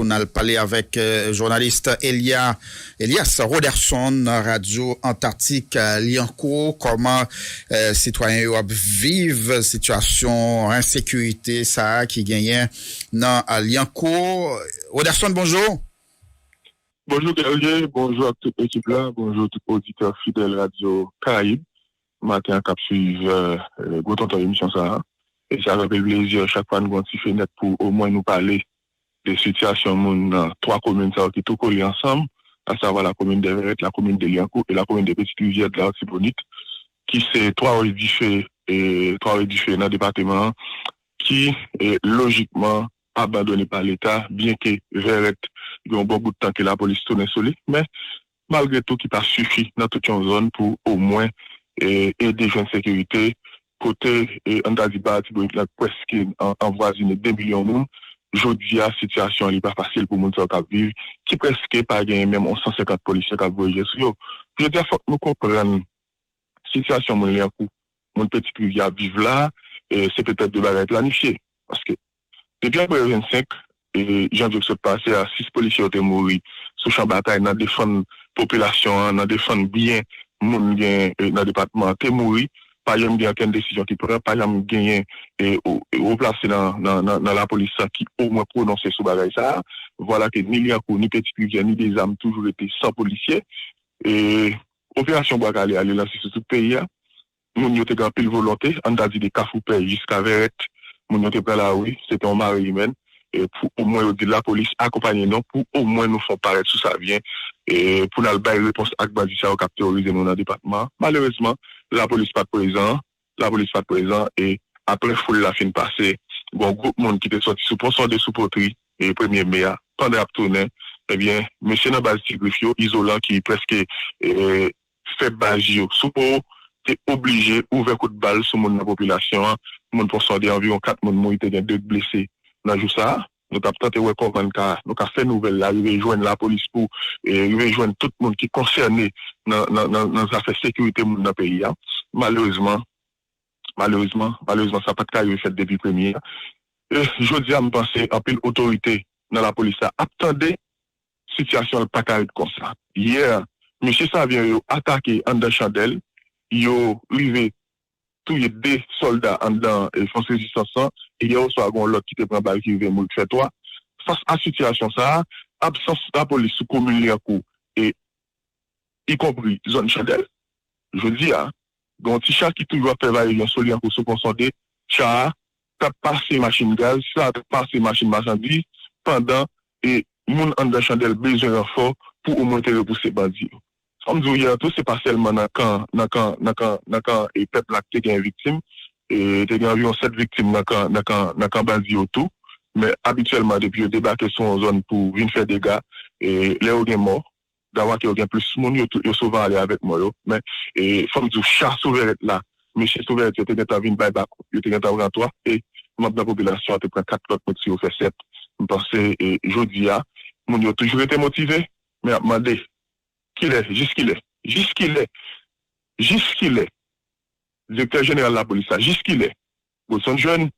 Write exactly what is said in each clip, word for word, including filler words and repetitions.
pou n al pale avèk, eh, jounalis Elia, Elias Roderson nan Radyo Antatik, eh, Lyankou, kòman, eh, sitwayen yo ap viv sitiyasyon ensekirite sa a ki genyen nan, eh, Lyankou. Roderson, bonjou. Bonjou Guerrier, bonjou ak tout ekip la, bonjou tout oditè fidèl Radyo Karayib. Maten an k ap swiv, eh, eh, gwo tonton emisyon sa a. E sa fè anpil plezi chak fwa nou gen yon ti fenèt pou omwen nou pale de sitiyasyon moun nan twa komin sa yo ki tou kole ansanm, asavwa lakomin de Vèrèt, lakomin de Lyankou e lakomin de Petite Rivière de l'Artibonite, ki se twa wòch dife, e twa wòch dife nan depatman an, ki, e, lojikman abandone pa Leta, byenke Vèrèt gen yon bon bout tan ke lapolis tounen sou li, men malgre tou ki pa sifi nan tout yon zòn pou omwen, e, ede jwenn sekirite, kote, e, ann ta di Ba Latibonit la prèske an, anvwazine de milyon moun. Jodi a, sitiyasyon an li pa fasil pou moun sa yo k ap viv, ki prèske pa genyen menm yon san senkant polisye k ap voye je sou yo. Jodi a, fòk nou konprann sitiyasyon moun Lyankou, moun Petite Rivière ap viv la, e, se petèt de bagay planifye. Paske depi aprè vennsenk, e, janvye k sot pase a, sis polisye yo te mouri sou chan batay nan defann popilasyon an, nan defann byen moun gen, e, nan depatman an, te mouri. Pa janm gen okenn desizyon ki pran, pa janm genyen, e, o, e, wo plase nan, nan, nan, nan lapolis la ki omwen pwononse sou bagay sa a. Vwala ke ni Lyankou, ni Petite Rivière, ni Dezam toujou rete san polisye. E, operasyon Bwa Kale a, li lanse sou tout peyi a. Moun yo te gen anpil volonte, ann ta di de Kafou Pèy jiska Vèrèt. Moun yo te pran lari, se te yon mare imèn, e, pou omwen yo di lapolis akonpanye nou, pou omwen nou fè yon parèt sou Savyen, e, pou n al bay repons ak bandi sa yo k ap teworize nou nan depatman an. Malerezman, lapolis pa t prezan, lapolis pa t prezan, e aprè foul la fin pase, gen yon gwoup moun ki te sòti sou Pon Sonde sou Potri, e, premye me a, pandan y ap tounen, ebyen, mesye nan baz Ti Grif yo, Izolan ki prèske, e, fè baz yo sou Pon, te oblije ouvè kout bal sou moun nan popilasyon an. Moun Pon Sonde, anviwon kat moun mouri, te gen de k blese nan jou sa a. Nou t ap tante wè kòman n ka, nou ka fè nouvèl la rive jwenn lapolis pou, e, rive jwenn tout moun ki konsène nan, nan, nan, nan zafè sekirite moun nan peyi a. Malerezman, malerezman, malerezman, sa pa t ka rive fèt depi premye a. E, jodi a, m panse anpil otorite nan lapolis la ap tande sitiyasyon an pa ka ret konsa. Yè, mesye Savyen yo atake anndan Chandèl, yo rive touye de sòlda anndan, e, fòs rezistans lan, e yè oswa gen yon lòt ki te pran bal ki rive mouri, k fè twa. Fas a sitiyasyon sa a, absans lapolis sou komin Lyankou, e ikonpri zòn Chandèl, jodi a, gen yon ti cha ki toujou ap fè vayevyen sou Lyankou sou Pon Sonde, cha a t ap pase machin gaz, cha a t ap pase machin machandiz, pandan, e, moun anndan Chandèl bezwen ranfò pou omwen te repouse bandi yo. Fò m di w yè tou, se pa sèlman nan kan, nan kan, nan kan, nan kan, e, pèp la k te gen viktim, e, te gen anviwon sèt viktim nan kan, nan kan, nan kan bandi yo tou, men abityèlman, depi yo debake sou yon zòn pou vin fè dega, e, lè yo gen mò, Dawa ke yo gen plis moun, yo, tou- yo souvan ale avèk mò yo. Men, e, fò m di w, cha Souvèrèt la, mesye Souvèrèt yo te gentan vin bay bakòp, yo te gentan pran twa, e manm nan popilasyon an te pran kat lòt moun sou yo fè sèt. M panse, e, jodi a, moun yo toujou rete motive, men ap mande, kilè, jiskilè, jiskilè, jiskilè, direktè jeneral lapolis la, jiskilè, Godson Jeune,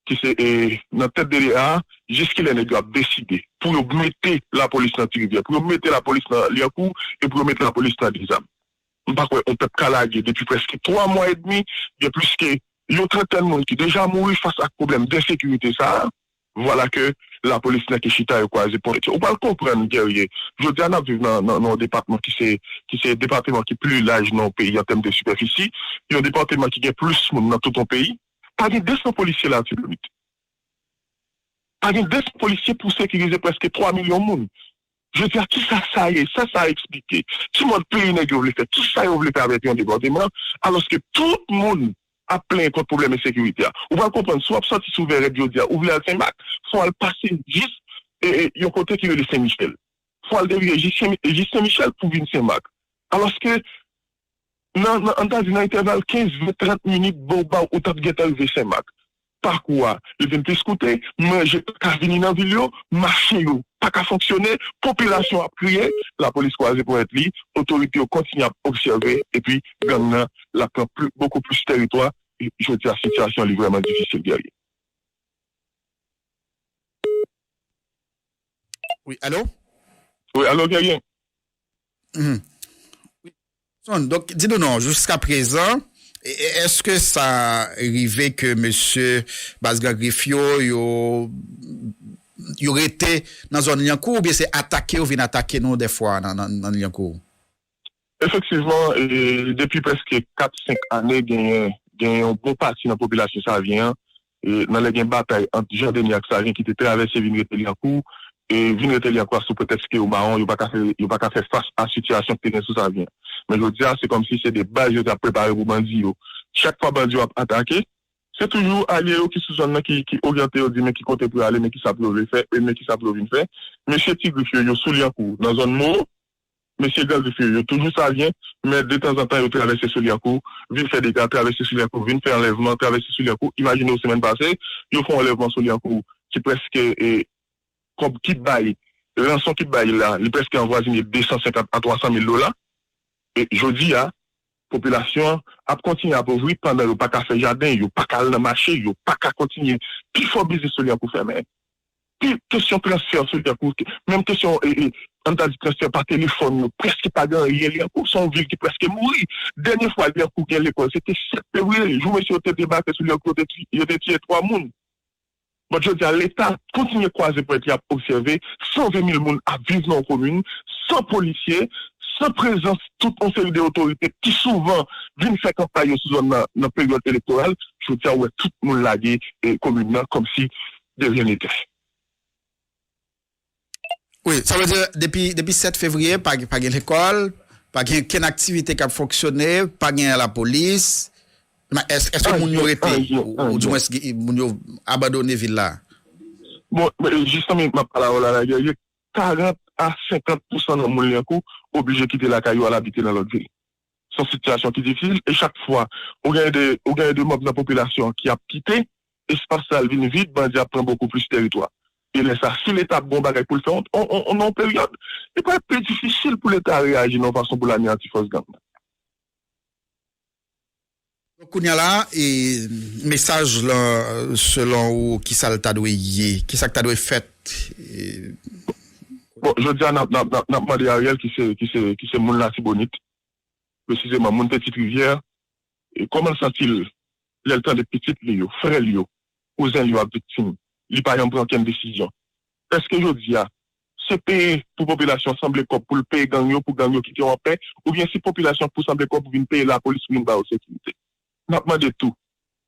ki se, e, nan tèt de D A a, jiskilè nèg yo ap deside pou yo mete lapolis nan Ti Rivyè, pou yo mete lapolis nan Lyankou e pou yo mete lapolis nan Dezam. M pa kwè yon pèp ka lage depi prèske twa mwa edmi, gen plis ke yon trantèn moun ki deja mouri fas ak pwoblèm de ensekirite sa a. Vwala ke lapolis nan ki chita yo kwaze ponyèt yo. Ou pral konprann, Guerrier, jodi a n ap viv nan, nan, nan yon depatman ki se, ki se depatman ki pli laj nan yon peyi an tèm de sipèfisi, yon depatman ki gen plis moun nan tout yon peyi. Pa gen de san polisye Latibonit. Pa gen de san polisye pou sekirize prèske twa milyon moun. Jodi a, kisa sa ye? Sa sa eksplike? Ki mòd peyi nèg yo vle fè? Kisa yo vle fè avèk yon depatman? Alòske tout moun ap plenyen kont pwoblèm ensekirite a. Ou pral konprann, si w ap sòti sou Vèrèt jodi a, ou vle al Senmak, fò w al pase jis, e, e, yon kote ki rele Sen Michèl. Fò w al devye jis Sen, jis Sen Michèl pou vin Senmak. Alòske, nan, nan, ann ta di nan entèval kenz, ven, trant minit, bon, ba, ou t ap gentan rive Senmak. Pakou a, li vin plis koute, manje pa ka vini nan vil yo, mache yo pa ka fonksyone, popilasyon ap kriye, lapolis kwaze ponyèt li, otorite yo kontinye ap obsève, epi gang nan, l ap pran pli, bokou plis tèritwa, e jodi a, sitiyasyon li vrèman difisil, Guerrier. Wi, alo? Wi, alo, Guerrier? Mhm. Wi. Son, donk, di nou non, jiska prezan, e- e- èske sa rive ke mesye baz Gran Grif yo, yo, yo rete nan zòn Lyankou, oubyen se atake yo vin atake nou dèfwa nan, nan, nan Lyankou? Efektivman, e, depi prèske kat, senk ane, genyen, genyen yon bon pati nan popilasyon Savyen an, e, nan lè gen batay ant Jan Deni ak Savyen ki te travèse vin rete Lyankou, e, vin rete Lyankou a sou pretèks ke yo mawon, yo pa ka fè, yo pa ka fè fas a sitiyasyon ki te gen sou Savyen. Men jodi a, se kòmsi se de baz yo t ap prepare pou bandi yo. Chak fwa bandi yo ap atake, se toujou alye yo ki sou zòn nan ki, ki oryante yo, di men ki kote pou yo ale, men ki sa pou yo vle fè, e men ki sa pou yo vin fè. Mesye Ti Grif yo, yo sou Lyankou, nan zòn Mo, mesye Gran Grif yo, yo toujou Savyen, men detanzantan yo travèse sou Lyankou, vin fè dega, travèse sou Lyankou, vin fè anlèvman, travèse sou Lyankou. Imajine w, semèn pase, yo fè yon anlèvman sou Lyankou ki prèske, e, kòb ki bay, ranson ki bay la, li prèske anvwazine de san senkant a twa san mil dola. E jodi a, popilasyon an ap kontinye apovri pandan yo pa ka fè jaden, yo pa ka al nan mache, yo pa ka kontinye. Pifò biznis sou Lyankou fèmen. Pi kesyon transfè sou Lyankou, menm kesyon, e, e, ann ta di transfè pa telefòn, yo prèske pa gen anyen Lyankou, se yon vil ki prèske mouri. Dènye fwa Lyankou gen lekòl, se te sèt fevriye, jou mesye yo te debake sou Lyankou, yo te ti- yo te tiye twa moun. Bon, jodi a, Leta kontinye kwaze pwent li ap obsève san ven mil moun ap viv nan yon komin, san polisye, san prezans tout yon seri de otorite ki souvan vin fè kanpay yo sou zòn nan, nan peryòd elektoral. Jodi a, ou wè tout moun lage, e, komin nan kòmsi de rien n'était. Wi, sa vle di, depi, depi sèt fevriye, pa, pa gen lekòl, pa gen kenn aktivite k ap fonksyone, pa gen lapolis. Men, èske, èske moun yo rete, ou, ou dimwens, moun yo abandone vil la? Bon, men, jistan, men, m ap pale avè w la, la, gen karant a senkant pousan nan moun Lyankou oblije kite lakay yo, al abite nan lòt vil. Se yon sitiyasyon ki difisil, e chak fwa ou gen de, ou gen de manm nan popilasyon ki ap kite, espas la vin vid, bandi ap pran bokou plis tèritwa. E lè sa, si Leta ap gen yon bagay pou l fè, on, on, on, nan yon peryòd, li pral pi difisil pou Leta reyaji nan yon fason pou l aneyanti fòs gang nan. Donk, kounye a la, e, mesaj lan, selon ou, ki sa l ta dwe ye? Ki sa k ta dwe fèt? E, Bon, jodi a, n ap, n ap, n ap, n ap mande Ariel, ki se, ki se, ki se moun Latibonit, presizeman moun Petit Rivière, e kòman l santi l lè l tande pitit li yo, frè l yo, kouzen l yo ap viktim, li pa janm pran okenn desizyon? Èske jodi a, se peye pou popilasyon sanble kòb pou l peye gang yo, pou gang yo kite yo anpè, oubyen se popilasyon pou sanble kòb pou vin peye lapolis pou vin ba yo sekirite? N ap mande tou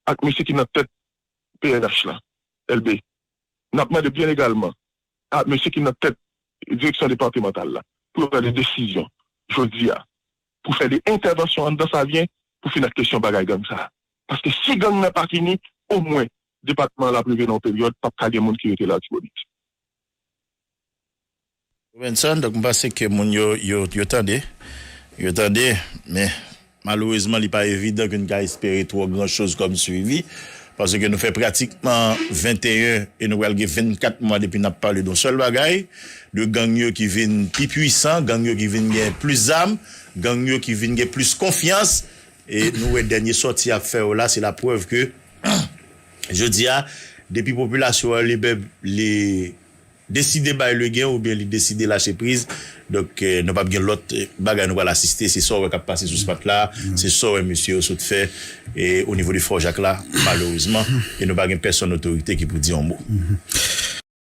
ak mesye ki nan tèt P N H la, L B, n ap mande byen egalman a mesye ki nan tèt direksyon depatmantal la pou yo pran de desizyon jodi a, pou fè de entèvansyon anndan Savyen pou fin ak kesyon bagay gang sa a. Paske si gang nan pa fini, omwen depatman an ap rive nan yon peryòd p ap ka gen moun ki rete Latibonit. Robinson, donk m panse ke moun yo, yo, yo tande. Yo tande, men malerezman, li pa evidan ke n ka espere twò gran choz kòm swivi, paske nou fè pratikman venteyen e nou pral gen vennkat mwa depi n ap pale de yon sèl bagay, de gang yo ki vin pi pwisan, gang yo ki vin gen plis zam, gang yo ki vin gen plis konfyans, e nou wè dènye sòti y ap fè yo la, se laprèv ke, jodi a, depi popilasyon an li menm, li deside bay legen oubyen li deside lache priz, donk, eh, nou p ap gen lòt, eh, bagay nou pral asiste, se sa w wè k ap pase sou spat la, se sa w wè mesye yo sot fè, e o nivo de Fò Jak la, malerezman, e nou pa gen pèsonn otorite ki pou di yon mo.